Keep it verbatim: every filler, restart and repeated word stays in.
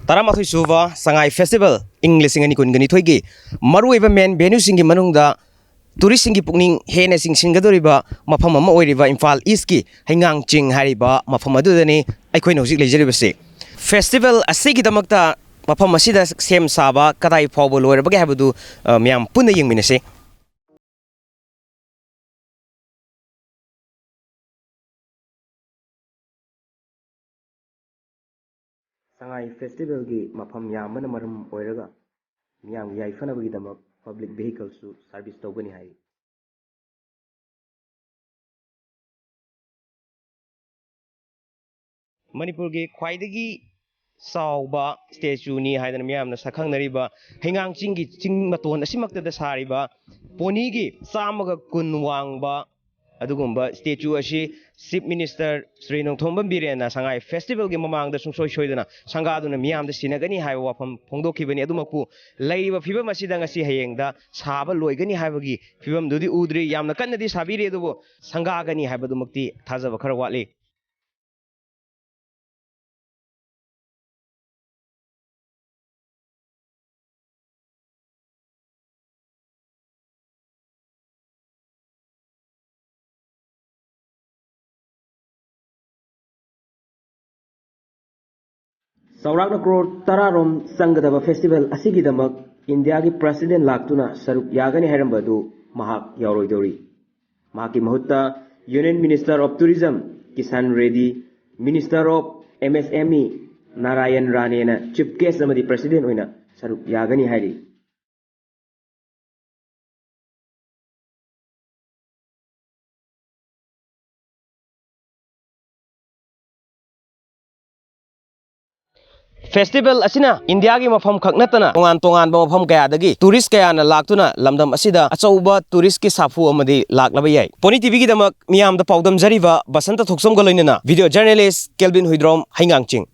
ꯇꯔꯥꯃꯥꯊꯣꯏ ꯁꯨꯕ ꯁꯉꯥꯏ ꯐꯦꯁꯇꯤꯚꯦꯜ ꯏꯪ ꯂꯤꯁꯤꯡ ꯑꯅꯤ ꯀꯨꯟꯒ ꯅꯤꯊꯣꯏꯒꯤ ꯃꯔꯨꯑꯣꯏꯕ ꯃꯦꯟ ꯚꯦꯅ꯭ꯌꯨꯁꯤꯡꯒꯤ ꯃꯅꯨꯡꯗ ꯇꯨꯔꯤꯁꯁꯤꯡꯒꯤ ꯄꯨꯛꯅꯤꯡ ꯍꯦꯟꯅ ꯆꯤꯡꯁꯤꯟꯒꯗꯧꯔꯤꯕ ꯃꯐꯝ ꯑꯃ ꯑꯣꯏꯔꯤꯕ ꯏꯝꯐꯥꯜ ꯏꯁꯀꯤ ꯍꯩꯉꯥꯡ ꯆꯤꯡ ꯍꯥꯏꯔꯤꯕ ꯃꯐꯝ ꯑꯗꯨꯗꯅꯤ ꯑꯩꯈꯣꯏꯅ ꯍꯧꯖꯤꯛ ꯂꯩꯖꯔꯤꯕꯁꯤ꯫ ꯐꯦꯁꯇꯤꯚꯦꯜ ꯑꯁꯤꯒꯤꯗꯃꯛꯇ ꯃꯐꯝ ꯑꯁꯤꯗ ꯁꯦꯝ ꯁꯥꯕ ꯀꯗꯥꯏ ꯐꯥꯎꯕ ꯂꯣꯏꯔꯕꯒꯦ ꯍꯥꯏꯕꯗꯨ, ꯑ, ꯃꯌꯥꯝ ꯄꯨꯟꯅ ꯌꯦꯡꯃꯤꯟꯅꯁꯤ꯫ ꯁꯉꯥꯏ ꯐꯦꯁꯇꯤꯚꯦꯜꯒꯤ ꯃꯐꯝ ꯌꯥꯝꯕꯅ ꯃꯔꯝ ꯑꯣꯏꯔꯒ ꯃꯤꯌꯥꯝꯒꯤ ꯌꯥꯏꯐꯅꯕꯒꯤꯗꯃꯛ ꯄꯕ꯭ꯂꯤꯛ ꯚꯦꯍꯤꯀꯜꯁꯨ ꯁꯥꯔꯚꯤꯁ ꯇꯧꯒꯅꯤ ꯍꯥꯏꯔꯤ꯫ ꯃꯅꯤꯄꯨꯔꯒꯤ ꯈ꯭ꯋꯥꯏꯗꯒꯤ ꯆꯥꯎꯕ ꯁ꯭ꯇꯦꯆꯨꯅꯤ ꯍꯥꯏꯗꯅ ꯃꯤꯌꯥꯝꯅ ꯁꯛꯈꯪꯅꯔꯤꯕ ꯍꯩꯉꯥꯡ ꯆꯤꯡꯒꯤ ꯆꯤꯡ ꯃꯇꯣꯟ ꯑꯁꯤꯃꯛꯇꯗ ꯁꯥꯔꯤꯕ ꯄꯣꯅꯤꯒꯤ ꯆꯥꯝꯃꯒ ꯀꯨꯟ ꯋꯥꯡꯕ ꯑꯗꯨꯒꯨꯝꯕ ꯁ꯭ꯇꯦꯆꯨ ꯑꯁꯤ ꯆꯤꯐ ꯃꯤꯅꯤꯁꯇꯔ ꯁ꯭ꯔꯤ ꯅꯣꯡꯊꯣꯝꯕꯝ ꯕꯤꯔꯦꯟꯅ ꯁꯉꯥꯏ ꯐꯦꯁꯇꯤꯚꯦꯜꯒꯤ ꯃꯃꯥꯡꯗ ꯁꯨꯡꯁꯣꯏ ꯁꯣꯏꯗꯅ ꯁꯪꯒꯥꯗꯨꯅ ꯃꯤꯌꯥꯝꯗ ꯁꯤꯟꯅꯒꯅꯤ ꯍꯥꯏꯕ ꯋꯥꯐꯝ ꯐꯣꯡꯗꯣꯛꯈꯤꯕꯅꯤ꯫ ꯑꯗꯨꯃꯛꯄꯨ ꯂꯩꯔꯤꯕ ꯐꯤꯕꯝ ꯑꯁꯤꯗ ꯉꯁꯤ ꯍꯌꯦꯡꯗ ꯁꯥꯕ ꯂꯣꯏꯒꯅꯤ ꯍꯥꯏꯕꯒꯤ ꯐꯤꯕꯝꯗꯨꯗꯤ ꯎꯗ꯭ꯔꯤ꯫ ꯌꯥꯝꯅ ꯀꯟꯅꯗꯤ ꯁꯥꯕꯤꯔꯤ, ꯑꯗꯨꯕꯨ ꯁꯪꯒꯥꯒꯅꯤ ꯍꯥꯏꯕꯗꯨꯃꯛꯇꯤ ꯊꯥꯖꯕ ꯈꯔ ꯋꯥꯠꯂꯤ꯫ ꯆꯥꯎꯔꯥꯛꯅ ꯀ꯭ꯔꯣꯔ ꯇꯔꯥꯔꯣꯝ ꯆꯪꯒꯗꯕ ꯐꯦꯁꯇꯤꯚꯦꯜ ꯑꯁꯤꯒꯤꯗꯃꯛ ꯏꯟꯗꯤꯌꯥꯒꯤ ꯄ꯭ꯔꯁꯤꯗꯦꯟ ꯂꯥꯛꯇꯨꯅ ꯁꯔꯨꯛ ꯌꯥꯒꯅꯤ ꯍꯥꯏꯔꯝꯕ ꯑꯗꯨ ꯃꯍꯥꯛ ꯌꯥꯎꯔꯣꯏꯗꯧꯔꯤ꯫ ꯃꯍꯥꯛꯀꯤ ꯃꯍꯨꯠꯇ Union Minister of Tourism Kishan Reddy, Minister of M S M E Narayan ꯔꯥꯅꯦꯅ ꯆꯤꯐ ꯒꯦꯁ ꯑꯃꯗꯤ ꯄ꯭ꯔꯁꯤꯗꯦꯟ ꯑꯣꯏꯅ ꯁꯔꯨꯛ ꯌꯥꯒꯅꯤ ꯍꯥꯏꯔꯤ꯫ ꯐꯦꯁꯇꯤꯚꯦꯜ ꯑꯁꯤꯅ ꯏꯟꯗꯤꯌꯥꯒꯤ ꯃꯐꯝ ꯈꯛ ꯅꯠꯇꯅ ꯇꯣꯉꯥꯟ ꯇꯣꯉꯥꯟꯕ ꯃꯐꯝ ꯀꯌꯥꯗꯒꯤ ꯇꯨꯔꯤꯁ ꯀꯌꯥꯅ ꯂꯥꯛꯇꯨꯅ ꯂꯝꯗꯝ ꯑꯁꯤꯗ ꯑꯆꯧꯕ ꯇꯨꯔꯤꯁꯀꯤ ꯁꯥꯐꯨ ꯑꯃꯗꯤ ꯂꯥꯛꯂꯕ ꯌꯥꯏ꯫ ꯄꯣꯅꯤ ꯇꯤꯚꯤꯒꯤꯗꯃꯛ ꯃꯤꯌꯥꯝꯗ ꯄꯥꯎꯗꯝꯖꯔꯤꯕ ꯕꯁꯟꯇ ꯊꯣꯛꯆꯣꯝꯒ ꯂꯣꯏꯅꯅ ꯚꯤꯗꯤꯑꯣ ꯖꯔꯅꯦꯂꯤꯁ ꯀꯦꯜꯕꯤꯟ ꯍꯨꯏꯗ꯭ꯔꯣꯝ, ꯍꯩꯉꯥꯡꯆꯤꯡ꯫